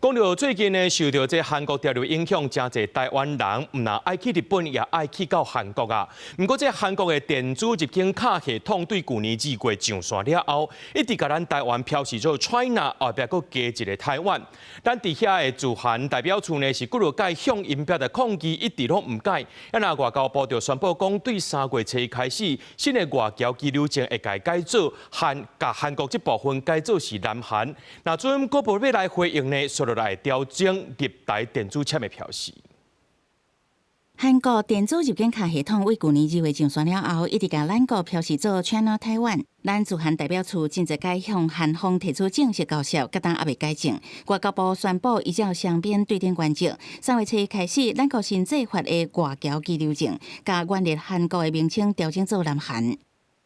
講到最近呢，受著這韓國潮流影響，誠濟台灣人毋但愛去日本，也愛去到韓國啊。毋過這韓國的電子入境卡系統對舊年2月上線了後，一直共咱台灣標示做 China，後壁閣加一個台灣。咱佇遐的駐韓代表處呢，是幾若擺向𪜶表達抗議，一直攏毋改。啊，若外交部就宣布講，對3月初一開始，新的外僑居留證會共改做韓，共韓國這部分改做是南韓。若準閣無欲來回應呢，煞落來調整入台電子簽的標示。韓國電子入境卡系統對舊年2月上線了後，一直共咱國標示做 China Taiwan。咱駐韓代表處真濟擺向韓方提出正式交涉，佮當猶未改正。外交部宣布依照雙邊對等原則，3月初一開始，咱國新制發的外僑居留證，共原來韓國的名稱調整做南韓。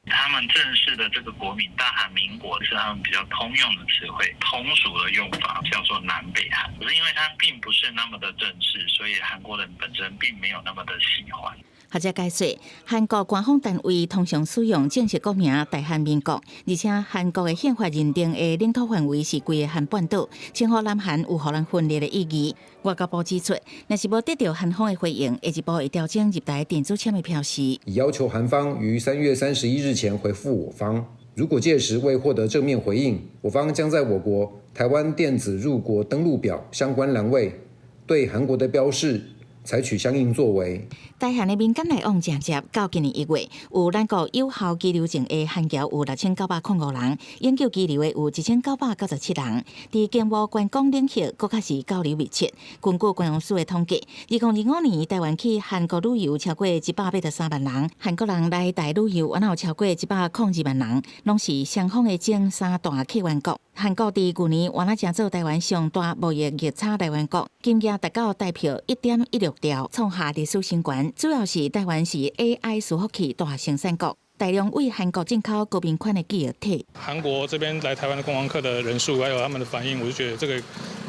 他們正式的這個國名大韓民國是他們比較通用的詞彙，通俗的用法叫做南北韓。可是因為它並不是那麼的正式，所以韓國人本身並沒有那麼的喜歡。學者解說，韓國官方單位通常使用正式國名大韓民國，而且韓國的憲法認定的領土範圍是規个韓半島，稱呼南韓有予人分裂的意義。外交部指出，若是無得著韓方的回應，下一步會調整入台電子簽的標示。已要求韓方於3月31日前回覆我方，如果屆時未獲得正面回應，我方將在我國台灣電子入國登錄表相關欄位對韓國的標示採取相應作為。台韓的民間來往誠濟，到今年1月，有咱國有效居留證的韓僑有6905人，永久居留的有1997人。佇經貿觀光領域，閣較是交流密切。根據觀光署的統計，2025年台灣去韓國旅遊超過183萬人，韓國人來台旅遊猶有超過102萬人，攏是雙方的前三大客源國。韓國佇舊年猶成做台灣上大貿易逆差來源國，金額達到台票1.16兆，創下歷史新高。主要是台灣是 AI 伺服器大生產國，大量對韓國進口高頻款的記憶體。韓國這邊來台灣的觀光客的人數，還有他們的反應，我就覺得這個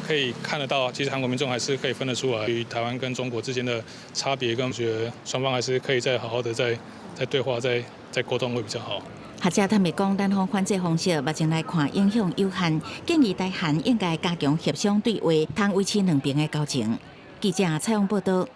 可以看得到，其實韓國民眾還是可以分得出來，與台灣跟中國之間的差別，跟覺得雙方還是可以再好好的再對話、再溝通會比較好。學者坦白講，南方反制方式目前來看影響有限，建議台韓應該加強協商對話，通維持兩邊的交情。記者採訪報道。